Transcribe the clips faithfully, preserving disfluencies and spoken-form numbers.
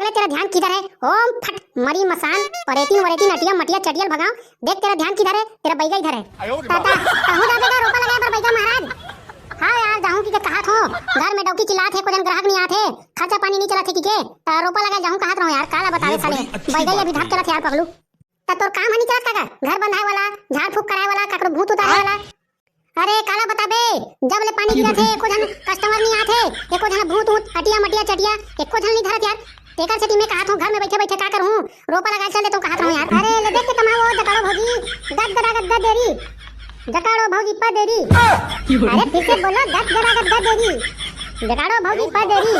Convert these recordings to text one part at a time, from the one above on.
बे, तेरा ध्यान किधर है? ओम फट मरी मसान, परेतीन वरेतीन, अटिया मटिया चटियल भगाओ। देख, तेरा ध्यान किधर है? तेरा बैगा इधर है। ता, ता, कहूँ जाबे का रोपा लगाए बर बैगा महाराज? हाँ यार, जाहूँ कि के कहात हों, घर में डौकी चिल्लात हे, को झन ग्राहक नहीं आत हे, खर्चा पानी नहीं चलत हे कि के, ता रोपा लगाए जाहूँ कहात रहों यार, काला बतावे साले, बैगा ये अभी धाप चलत हे यार पगलू। ता तोर काम ह नहीं चलत का, घर बंधाए वाला, झाड़ फूक कराए वाला, काकरो भूत उतारे वाला? अरे काला बताबे, जब ले पानी गिरत हे, एको झन कस्टमर नहीं आत हे, एको झन भूत ऊत, अटिया मटिया चटिया, एको झन नहीं धरत यार। तेकर सेती मैं कहात हों, घर में बैठे बैठे का करहूँ, रोपा लगा चल देतों कहात रहों यार। अरे ले देख के कमाओ, जकाड़ो भौजी, गद गदा गद गद देरी, जकाड़ो भौजी पा देरी। अरे फिर से बोलो, गद गदा गद गद देरी, जकाड़ो भौजी पा देरी।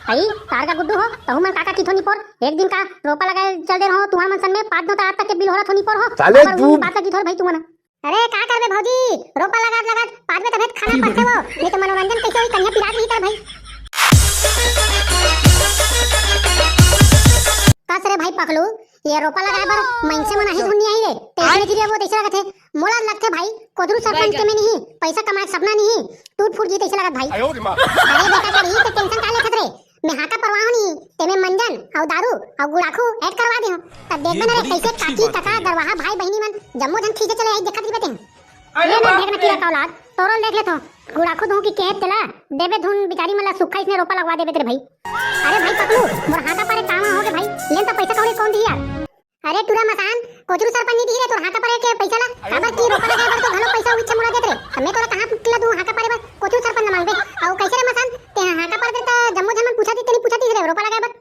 भाई, तार का गुड्डू हो, तहू मन काका की थोनी पोर, एक दिन का रोपा लगाए चल दे रहो, तुम्हार मन सन में पाँच नौ तार तक के बिल हो रहा थोनी पोर हो। साले अगर तू बात लगी थोर भाई तुमन। अरे का करबे भौजी, रोपा लगात लगात पाँच बजे तबे खाना पड़थे वो, नहीं तो मनोरंजन कैसे होई, कन्या पिरात रही तर भाई। कस रे भाई पकलू, ये रोपा लगाए बर मनसे मन आही धुन नहीं आई रे, तैसे गिरे वो तैसे लगथे। मोला लगथे भाई, कोदरू सरपंच के में नहीं, पैसा कमाए के सपना नहीं, टूट फूट जी तैसे लगत भाई। अरे बेटा करी तो टेंशन का लेथत रे, मैं हाका परवाहूं नहीं, तेमे मंजन अउ दारू अउ गुड़ाखू ऐड करवा देहूं। तब देखबे ना रे कैसे काकी कका दरवाहा भाई बहिनी मन जम्मो झन खींचे चले आई, देखत रहिबे तें। अरे ले ना वाह देख ना रे। किरा का औलाद, तोरो ल देख लेथो। गुड़ाखू दूं कि केहे तेला, देबे धुन बिचारी मन ला सुक्खा इसने रोपा लगवा देबे तेरे भाई। अरे भाई पकलू, मोर हाका पारे काम होगे भाई, लेन त पैसा कौड़ी कौन दी यार? अरे टूरा मसान, कोचरू सरपंच नहीं दी रे तोर हाका पारे के पैसा ला, काबर की रोपा लगाए बर तो घलो पैसा उइच्छा मुड़ा देत रे। त मैं तोला कहां ला दूं हाका पारे बर? कोचरू सरपंच ला मांगबे। अउ कैसे रे मसान, ते हाका पार दे त जम्मो झन मन पूछा दी, ते नहीं पूछा दी रे रोपा लगाए बर?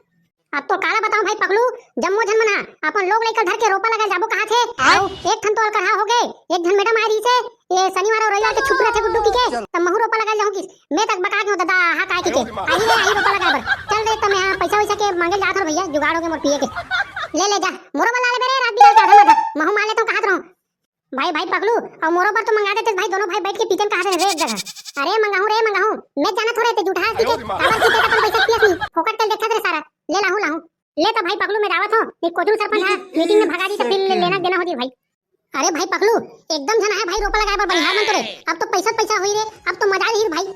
अब तो काला बताऊं भाई पकलू, जम्मो झन मन हा अपन लोग लइका धर के रोपा लगा जाबो कहा थे। आय। अउ एक ठन तो अलकरहा हो गए, एक झन मैडम आ रही से, ये शनिवार और रविवार के छुट्टी रहते गुड्डू की के, तब महू रोपा लगा जाऊं किस। मैं तक बका के हूं दादा, हा काय की के। आई रे, आई रोपा लगा बर। चल रे, त मैं हां पैसा वैसा के मांगे जात हूं भैया, जुगाड़ हो गए मोर पिए के। ले ले जा, मोरो बला ले मेरे रात बिरात आधा माधा, महू मार लेता हूं कहात रहूं। भाई, भाई पगलू, अउ मोरो बर तो मंगा देते भाई, दोनों भाई बैठ के पीते कहा थे रे एक जगह। अरे मंगाहूं रे मंगाहूं, मैं जाना थोड़े ते जूठा हस के, काबर की ते अपन पैसा पियस नहीं, फोकट के देखत रे सारा, ले लाहूं लाहूं। ले तो भाई पगलू मैं जावत हूं, नहीं कोचरू सरपंच हा, मीटिंग में भगा दी तो फिर लेना देना हो जी भाई। अरे भाई पगलू, एकदम झन आहे भाई रोपा लगाए बर बनिहार मन तो रे, अब तो पैसा पैसा होई रे, अब तो मजा ही भाई।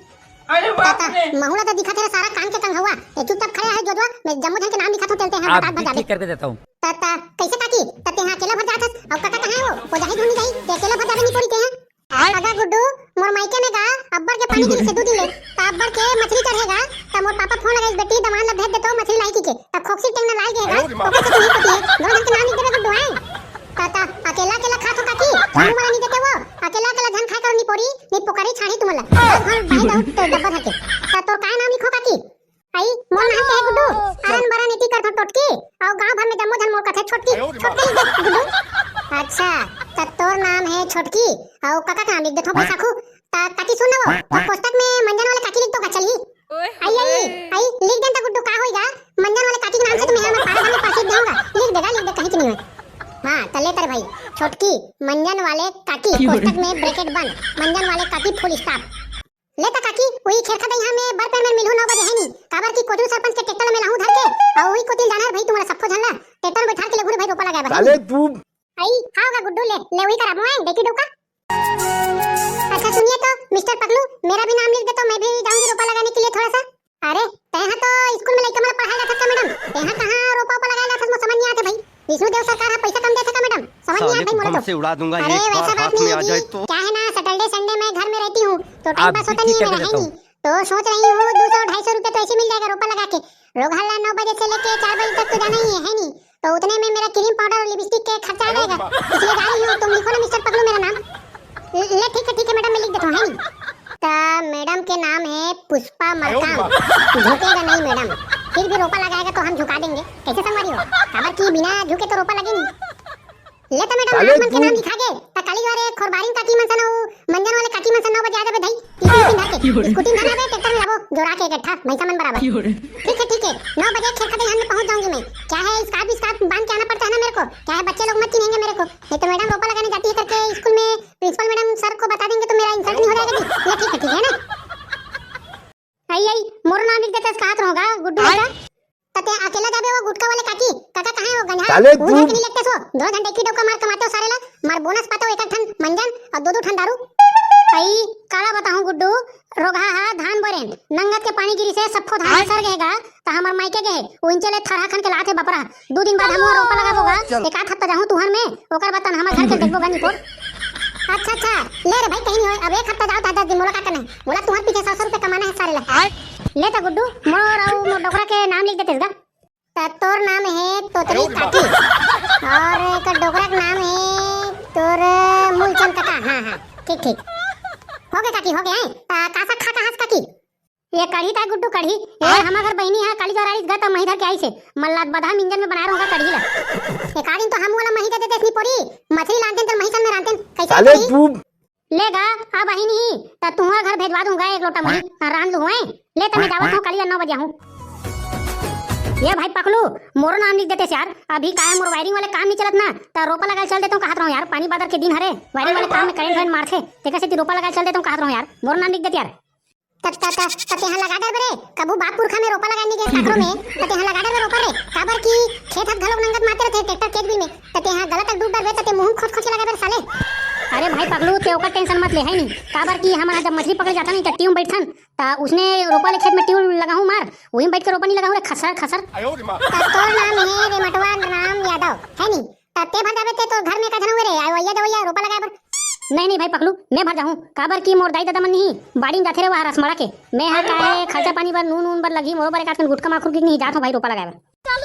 अरे बाप रे। महूला तो दिखा तेरा सारा कान के कंघवा, ये चुपचाप खड़े आहे जोदवा, मैं जम्मो झन के नाम लिखा थों, चलते हैं आप बता भी भगा दे। ठीक करके देता हूँ। त, त, कैसे काकी? त तेहा अकेला भर जात हस? अउ काका कहाँ है वो? वो जाही धुन जाही, ते अकेला भर जाबे नहीं पड़ी तेहा। आगा गुड्डू, मोर मायके में गा, अब्बर के पानी गिरी से दू दिन ले। त अब्बर के मछली चढ़ेगा, त मोर पापा फोन लगाइस, "बेटी, दमान ला भेज दे तो मछली लाई की के।" त खोक्सी टेंगना लाल के गा, ओकर से तो नहीं पटी है। दो जन के नाम लिख देबे गुड्डू, हैं? त, त, अकेला अकेला खा तो काकी, हमू मला नहीं देते वो। अकेला अकेला झन खाए करो नहीं पोरी, नहीं पोकरी छाड़ी तुमला। घर भाई दो तो डब्बा धर के। त तोर काय नाम लिखो काकी? आई, मोर नाम के है गुड्डू, अरन बरन एती करथो टोटकी, अउ गांव भर में जम्मो झन मोर कथे छोटकी, छोटकी लिख दे गुड्डू। अच्छा, त तोर नाम है छोटकी, अउ काका का नाम लिख देथो बैसाखू। त काकी सुन ना वो, तो कोष्टक में मंजन वाले काकी लिख दो का चली? आई, आई, आई, लिख देन त गुड्डू का होईगा, मंजन वाले काकी के नाम से तुम्हें मैं पारा में पास लिख दूंगा, लिख देगा, लिख दे कहीं की नहीं है। हां, त ले तेरे भाई, छोटकी, मंजन वाले काकी, कोष्टक में ब्रैकेट बंद, मंजन वाले काकी फुल स्टॉप। ले त काकी, वही खेरखा दई हां मैं बर पेर में मिलहूं नौ बजे है नी, काबर की कोचरू सरपंच के ट्रैक्टर में लाहूं धर के, अउ वही कोतिल जाना है भाई तुम्हारा सबको झन ला, ट्रैक्टर में बैठा के ले घूर भाई रोपा लगाए बर। साले तू। आई, हां गा गुड्डू ले, ले वही करा मोए, देखी डौका। अच्छा सुनिए तो, मिस्टर पगलू, मेरा भी नाम लिख दे तो मैं भी जाऊंगी रोपा लगाने के लिए थोड़ा सा। अरे, तेहा तो स्कूल में लइका मन पढ़ाए जाथस का मैडम? तेहा कहां रोपा ओपा लगाए जाथस, मोर समझ नहीं आथे भाई। विष्णु देव सरकार हा पैसा कम देथे का मैडम? समझ नहीं आथे भाई मोला तो। हमसे उड़ा दूंगा अरे, एक वैसा बात नहीं है जी। क्या है ना, सैटरडे संडे मैं घर में रहती हूँ, तो टाइम पास होता नहीं है मेरा, है नहीं? तो सोच रही हूँ, दो सौ ढाई सौ रुपए तो ऐसे मिल जाएगा रोपा लगा के। रोगहल्ला नौ बजे से लेके चार बजे तक तो जाना ही है, है नहीं? तो उतने में मेरा क्रीम पाउडर और लिपस्टिक के खर्चा आ जाएगा, इसलिए जा रही हूँ। तुम लिखो ना मिस्टर पगलू मेरा नाम। ले, ठीक है, ठीक है मैडम, मैं लिख देता हूँ, है नी? त मैडम के नाम है पुष्पा मरकाम। झुकेगा नहीं मैडम, फिर भी रोपा लगाएगा तो हम झुका देंगे। कैसे संगवारी हो? काबर की बिना झुके तो रोपा लगे नहीं। ले त मैडम, आप मन के नाम लिखा गे। त काली वाले खोरबारिन काकी मन सन अउ मंजन वाले काकी मन सन नौ बजे आ जाबे धाई। टिफिन धर के, स्कूटी धर आबे, ट्रैक्टर में लाबो, जोरा के इकट्ठा, भैंसा मन बराबर। ठीक है, ठीक है, नौ बजे खेरखा दईहान में पहुंच जाऊंगी मैं। क्या है, स्कार्फ स्कार्फ बांध के आना पड़ता है ना मेरे को, क्या है, बच्चे लोग मत चिन्हेंगे मेरे को। नहीं तो मैडम रोपा लगाने जाती है करके स्कूल में प्रिंसिपल मैडम सर को बता देंगे तो मेरा इंसल्ट नहीं हो जाएगा जी? ये ठीक है, ठीक है ना? आई, आई, मोरो नाम लिख देते, कहात रहोगा गुड्डू बेटा। तते अकेला जाबे वो गुटखा वाले काकी, काका कहाँ है वो गंजा? साले वो तू जाके नहीं लगते सो, दो घंटे की डौका मार कमाते हो सारे ला, मार बोनस पाते हो एक एक ठन मंजन और दो दो ठन दारू। अई, काला बताहूं गुड्डू, रोगहा हा धान बोरेन, नंगत के पानी गिरिसे, सप्पो धान सर गे गा, त हमर मायके गे हे, उइंचे ले थरहा खन के लात हे बपरा। दू दिन बाद हमू रोपा लगाबो गा, एक आध हफ्ता जाहूं तुहर में, ओकर बाद तन हमर घर के देखबो गा निपोर। अच्छा, अच्छा, ले रे भाई, कहीं नहीं होय, अब एक हफ्ता जाओ त दस दिन, मोला का करना है? मोला तुहर पीछे सौ सौ रुपया कमाना है सारे ला। ले त गुड्डू, मोर अउ मोर डोकरा के नाम लिख देतेस गा। त तोर नाम हे तोतरी काकी, और एकर डोकरा के नाम हे तोर मूलचंद काका। हाँ, हाँ, ठीक, ठीक। हो गे काकी, हो गे, हैं? त का साग खा, खा हस काकी? ये कढ़ी ताय गुड्डू, कढ़ी। ए, हमर घर बहिनी हा काली जोर आइस गा, त मही धर के आइस हे। मल्ला बधा मिंजन में बनाए रहूंगा कढ़ी ला। एक आध दिन तो हम वाला मही दे देते इसनी पोरी। मछली लानतेन त मही सन में रांधतेन। कैसे साले कढ़ी? ले गा, अब आही नहीं, त तुंहर घर भेजवा दूंगा एक लोटा मही, हाँ, रांध लूं, हैं? ले, त मैं जावत हूँ, काली नौ बजे हूँ। ये भाई पकलू, मोरो नाम लिख देतेस यार। अभी का है, मोर wiring वाले काम नहीं चलत ना, त रोपा लगाए चल देता हूँ, कहत रहूँ यार, पानी बादर के दिन हरे, wiring वाले काम में current वायरेंट मारथे, तेकर सेती रोपा लगाए चल देता हूँ, कहत रहूँ यार, मोरो नाम लिख देते यार। त, त, त, त तेहा लगा डर बे रे, कभू बाप पुरखा में रोपा लगाए नहीं गए काकरो में, त तेहा लगा डर बे रोपा रे, काबर कि खेत हत घलोक नंगत माते रहते, ट्रैक्टर खेत भी में, त तेहा गलत तक डूब डर बे, त ते मुंह खोच खोच के लगा बे साले। अरे भाई पगलू, ते ओकर टेंशन मत ले, है नहीं, काबर कि हमन जब मछली पकड़े जाता नहीं, त टीम बैठन, त उसने रोपा ले खेत में टीम लगाहूं मार, वहीं बैठ के रोपा नहीं लगाहूं रे, खसर खसर। त तोर नाम है रे मटवा राम यादव, है नहीं? त ते भर जाबे ते तोर घर में का झन हुए रे, आयो, अइया दवैया रोपा लगाए बर। नहीं, नहीं भाई पकलू, मैं भर जाहूं, काबर कि मोर दाई ददा मन नहीं, बाड़ी में जाथे रे, वह रसमड़ा के। मैं हा का है, खर्चा पानी बर, नून, नून बर लगी, मोरो बर एक आध कन गुटखा माखुर की नहीं, जात हूं भाई रोपा लगाए बर।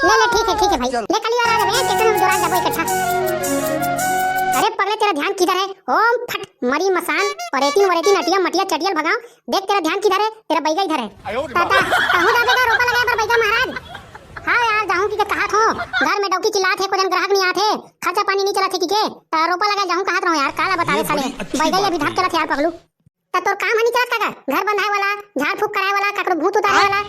ले, ले, ठीक है, ठीक है भाई, ले काली वाला आ जाबे, ट्रैक्टर में जोरा जाबो इकट्ठा। अरे पगले, तेरा ध्यान किधर है? ओम फट, मरी मसान, परेतिन वरेतिन, अटिया मटिया चटियल भगाओ। देख, तेरा ध्यान किधर है? तेरा बैगा इधर है। आयो रे ता, ता, बाप। कहूं जाबे गा रोपा लगाए बर बैगा महाराज? हाँ यार, जाहूं कि के कहत हो, घर में डौकी चिल्लात हे, को झन ग्राहक नहीं आत हे, खर्चा पानी नहीं चलत हे कि के, त रोपा लगाए जाहूं कहत रहूं यार, काला बतावे ये साले, बड़ी अच्छी बैगा बात अभी धाप कही। चलत हे यार पगलू। त तोर काम ह नहीं चलत का गा? घर बंधाए वाला, झाड़ फूक कराए वाला, काकरो भूत उतारे वाला।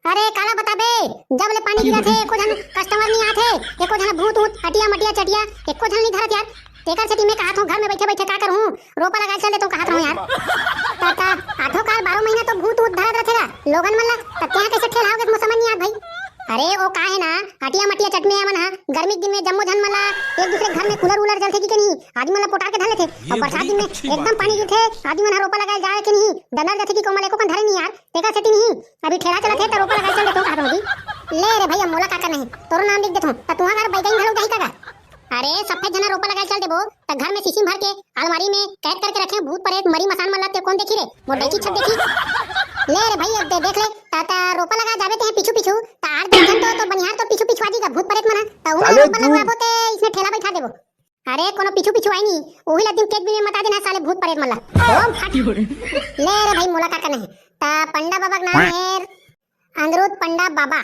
अरे काला बताबे, जब ले पानी गिरत हे, एको झन कस्टमर नहीं आत हे, एको झन भूत ऊत, अटिया मटिया चटिया, एको झन नहीं धरत यार। तेकर सेती मैं कहत हूँ, घर में बैठे बैठे का करूँ, रोपा लगा चल देता हूँ कहत रहूँ यार। त, त, आठो काल बारह महीना तो भूत ऊत धरत रहथे गा लोगन मन ला, त तेहा कैसे ठेल हाव गे, मोर समझ नहीं आत भाई। अरे ओ का है ना, अटिया मटिया चटमे मन हा गर्मी के दिन में जम्मो झन मन ला, एक दूसरे के घर में कूलर वूलर जलथे कि के नहीं, आदमी मन ला पोटार के धर लेथे। ये और बरसात बड़ी दिन में अच्छी एकदम बात पानी कही। गिरथे, आदमी मन हा रोपा लगाए जाए के नहीं, डर जाथे कि कोमल एको कन धरे नहीं यार। तेकर सेती नहीं, अभी ठेला चलत हे त रोपा लगाए चल देथों कहत हों जी। ले रे भैया, मोला का करना हे, तोरो नाम लिख देथों, त तुंहर घर बैगन घलो जाही का गा? अरे सफेद झना रोपा लगाए चल देबो, त घर में शीशी भर के अलमारी में कैद करके रखे भूत प्रेत मरी मसान मन ला, ते कौन देखी रे? मोर डैची छत देखी। ले रे भैया, दे, देख ले, त, त रोपा लगा जाबे ते पीछू पीछू, त आठ दस झन तो, तो बनिहार तो पीछू पीछू आ जाही गा भूत प्रेत मन हा, त उन साले रोपा तू लगवाबो ते इसने ठेला बैठा देबो। अरे कोनो पीछू पीछू आई नहीं, ओही ला दिन केक भी में मता देना साले भूत प्रेत मन ला। ओम फट। ले रे भाई, मोला का करना हे? त पंडा बाबा के नाम है अनिरुद्ध पंडा बाबा,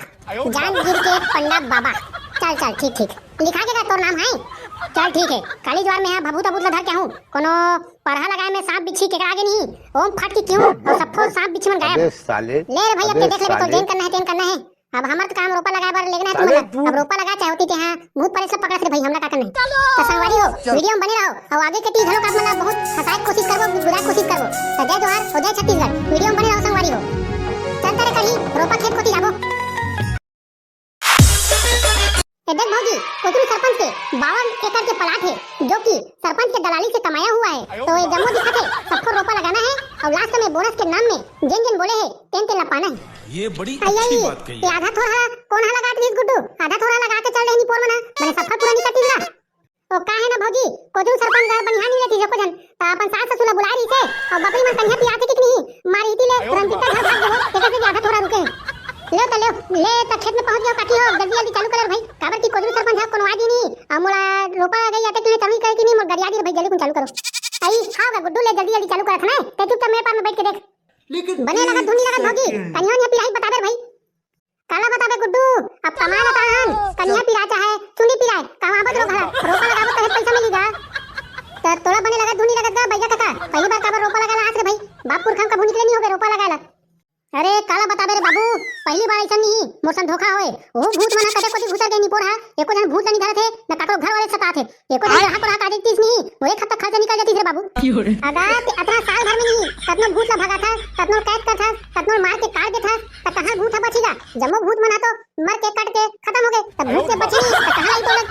जान गिर के पंडा बाबा। चल चल, ठीक ठीक, लिखा के का तोर नाम है? चल ठीक है, काली ज्वार में हा भभूत अभूत ला धर के आहूं, कोनो परहा लगाए में सांप बिच्छी केकरा आगे नहीं, ओम फट के क्यों और सफो सांप बिच्छी मन गायब। अबे साले, ले रे भाई, अब अबे ते देख लेबे, तो साले। जेन करना है तेन करना है। अब हमर तो काम रोपा लगाए बर लेगना है साले तुमन ला। तू अब रोपा लगा चाहे होती ते हाँ, भूत प्रेत सब पकड़ा से भाई, हमला का करना है। तो संगवारी हो, चल। वीडियो में बने रहो और आगे के टीज घलो आप मन ला बहुत हंसाए के कोशिश करबो, गुदगुदाए के कोशिश करबो। तो जय जोहार और जय छत्तीसगढ़, वीडियो में बने रहो संगवारी हो। चलता रे कढ़ी, रोपा खेत कोती जाबो। ए देख भौजी, कोचरू सरपंच के बावन एकड़ के प्लाट है, जो कि सरपंच के दलाली से कमाया हुआ है। तो ये जम्मो दिखत है, सबको रोपा लगाना है और लास्ट में बोनस के नाम में जेन जेन बोले है, तेन तेन ला पाना है। ये बड़ी आई, अच्छी आई, बात कही ये है। आधा थोड़ा कोन हा लगा दिस गुड्डू, आधा थोड़ा लगा के चल रही निपोर मना, मैंने सफा पूरा नहीं कटिस ना। ओ का है ना भौजी, कोचरू सरपंच घर बनिहार नहीं लेती एको झन, त अपन सास ससुर ला बुलाए रही से, और बकरी मन कन्या पियाथे कि नहीं, मारी इती ले रंजीता घर भाग देबो, तेकर से ज्यादा थोड़ा रुके हैं। ले त ले, ले त खेत में पहुंच गयो काकी हो, जल्दी जल्दी चालू कर भाई, काबर की कोचरू सरपंच घर कोनो आज ही नहीं, और मोला रोपा गई आते कि नहीं, तमी करे कि नहीं, मोर गरिया दी भाई, जल्दी कुन चालू करो। आई, हाव गा गुड्डू, ले जल्दी जल्दी चालू करत ना, ते चुपचाप मेरे पास में बैठ के देख। बने लगत धुन नहीं लगत भौजी, कन्या वन्या पिराई बता दे भाई। काला बताबे गुड्डू, अब कमाए ला ताहन, कनिया पिराय चाहे चुंदी पिराय, कमाबो तो घला, रोपा लगाबो तहे पैसा मिली गा। त तोला बने लगत धुन नहीं लगत गा, बैगा कका, पहली बार काबर रोपा लगा ला आज रे भाई, बाप पुरखा कभू निकले नहीं होगे रोपा लगा ला। अरे काला बताबे रे बाबू, पहली बार ऐसा नहीं, मोर संग धोखा होए, वो भूत मन हा कते कोती घुसर गए निपोर हा, एको झन भूत ला नहीं धरत हे, न काकरो घर वाले सतात हे, एको झन ग्राहक वाहक आ जातीस नहीं, वो एक हफ्ता खर्चा निकल जातीस रे बाबू। अगर ते अतना साल भर में नहीं, कतनो भूत ला भगाथस, कतनो कैद करथस, कतनो मार के काट देथस, त कहाँ भूत हा बची गा? जम्मो भूत मन हा तो मर के कट के खतम हो गए, त भूत से बची नहीं, त कहाँ आई तो लग?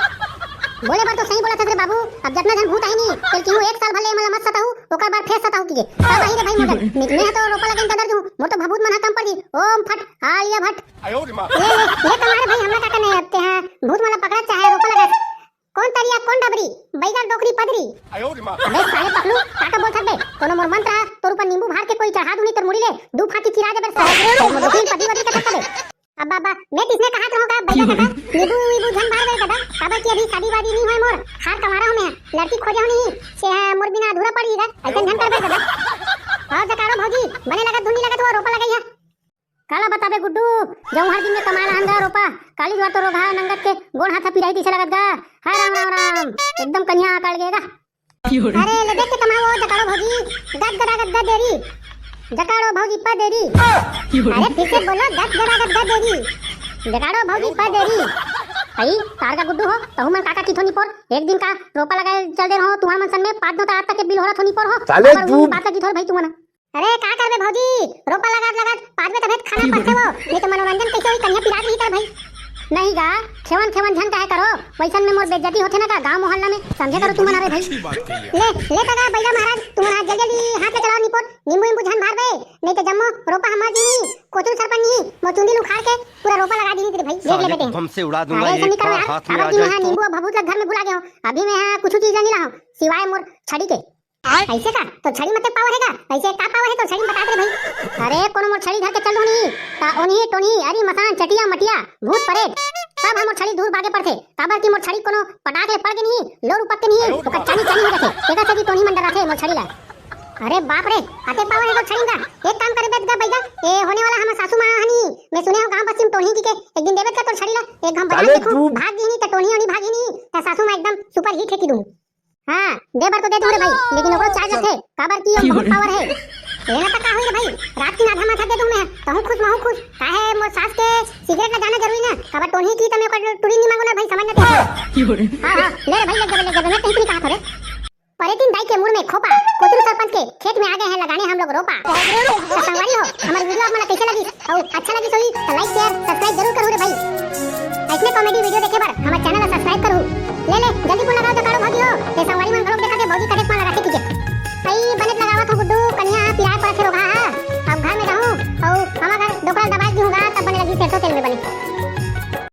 बोले बर तो सही बोलथस रे बाबू, अब जतना झन भूत आई नहीं, तेल किहूँ एक साल भर ले एमन ला मत सताहू, ओकर बाद फेर सताहू, के। का भाई रे भाई मोर, मैं तो रोपा लगाइन त डर जहूं, मोर तो भभूत मन ह कम पड़ जी। ओम फट, आलिया भट्ट। ले, ले, ले कमारे भाई, हमला का करना हे, ते ह भूत मन ला पकड़त चाहे रोपा लगात। कोन तरिया, कोन डबरी, बैगन डोकरी पदरी। अबे साले पकलू, का का बोलत हस बे? कोनो मोर मंत्र ह, तोर ऊपर नींबू भार के कोई चढ़ा दूं नहीं तोर मुड़ी ले, दू फांकी चिरा देबे साले। मोर डोकरी पदरी वदरी का थकबे। अब बाबा, मैं तिसने कहा रहूं का, बैठा कका, नींबू वीबू झन भार बे दादा, काबर कि अभी शादी वादी नहीं होय मोर, हार कंवारा हूं मैं, लड़की खोजे हूं नहीं, से है मोर बिना अधूरा पड़ गई, ऐसन झन कर बे दादा। और जकारो भौजी, बने लगत धुनी लगत हो, रोपा लगाई है। काला बताबे गुड्डू, जौं हर दिन में कमाला हन गा रोपा, काली द्वार तो रोगहा नंगत के गोड़ हाथ पिराई दिसे लगत गा। हाय राम राम राम, एकदम कन्या आकड़ गए गा। अरे ले देख के कमाओ जकाड़ो भौजी, गद गदा गद गद देरी, जकाड़ो भौजी पा देरी। अरे फिर से बोलो, गद गदा गद गद देरी, जकाड़ो भौजी पा देरी। अई तार का गुड्डू हो, तहू मन काका की थोनी पोर, एक दिन का रोपा लगाए चल दे रहो, तुम्हार मन सन में पाँच नौ आज तक के बिल हो रहा थोनी पोर हो। साले तू बात लगी थोर भाई तुमन। अरे का करबे भौजी, रोपा लगात लगात पाँच बजे तक खाना पड़थे वो, नहीं तो मनोरंजन कैसे होई, कन्या पिरात रही तर भाई। नहीं गा, खेवन खेवन झन काहे करो, वैसन में मोर बेइज्जती होथे ना का गांव मोहल्ला में, समझे करो तुमन। अरे भाई ले, ले तगा बैला महाराज, तुमन हाथ जल्दी जल्दी हाथ ले चलाओ निपोर, नींबू नींबू झन भार बे, नहीं तो जम्मो रोपा हमार जी नहीं, कोचुल सरपंच नहीं, मोर चुंदी उखाड़ के पूरा रोपा लगा दी तेरे भाई, देख ले बेटे। बम से उड़ा दूंगा अरे ऐसे एक नहीं करो बार यार, हाथ में आ जाए तो। नींबू अब भभूत लग घर में भुला गया हो, अभी मैं यहाँ कुछ चीज नहीं लाऊं सिवाय मोर छड़ी के। ऐसे का? तो छड़ी म ते पावर हे का? ऐसे का पावर हे तो छड़ी म बता दे भाई। अरे कोनो मोर छड़ी धर के चल दूं नहीं, ता ओनही टोनही, अरी मसान, चटिया मटिया, भूत परेत, सब ह मोर छड़ी दूर भागे पड़थे। काबर कि मोर छड़ी कोनो पटाख ले पड़ गे नहीं, लोर उपत के नहीं, ओकर चानी चानी हो जाथे। तेकर सेती टोनही मन डराथे मोर छड़ी ला। अरे बाप रे, अते पावर हे तो छड़ी का? एक काम करे बे गा बैगा, ए होने वाला हमर सासू माँ हनी, मैं सुने हो गांव बस्ती में टोनही जी के, एक दिन देबे का तोर छड़ी ला, एक घाम बजा देखू, भाग गी नहीं तो टोनही ओनही भागी नहीं, तो सासू माँ एकदम सुपर हिट हे की दूं। हाँ, दे बर तो दे दूं रे भाई, लेकिन ओकरो चार्ज लगथे, काबर कि ओम बहुत पावर हे। लेना त का होई रे भाई, रात के आधा माथा दे दूं मैं, तहूं खुश महूं खुश। काहे मोर सास के सिगरेट ला जाना जरूरी ना, काबर टोनही की त मैं ओकर टुरी नहीं मांगू ना भाई, समझ ना ते। हाँ, हाँ, ले रे भाई, ले जाबे, ले जाबे, मैं कहीं तो नहीं कहा था रे। परेतिन दाई के मुड़ में खोपा, कोचरू सरपंच के खेत में आ गए हैं लगाने हम लोग रोपा। तो संगवारी हो, हमारी वीडियो आप मन ला कैसे लगी? अउ अच्छा लगी होही त like, share, subscribe जरूर करू रे भाई। ऐसने comedy video देखे बर हमर channel ला subscribe करू। ले ले, जल्दी phone लगाओ तो कारो भौजी हो। ये संगवारी मन घलोक देखा के भौजी कतेक मन लगा के कीजिए। भाई बने लगावत हो गुड्डू।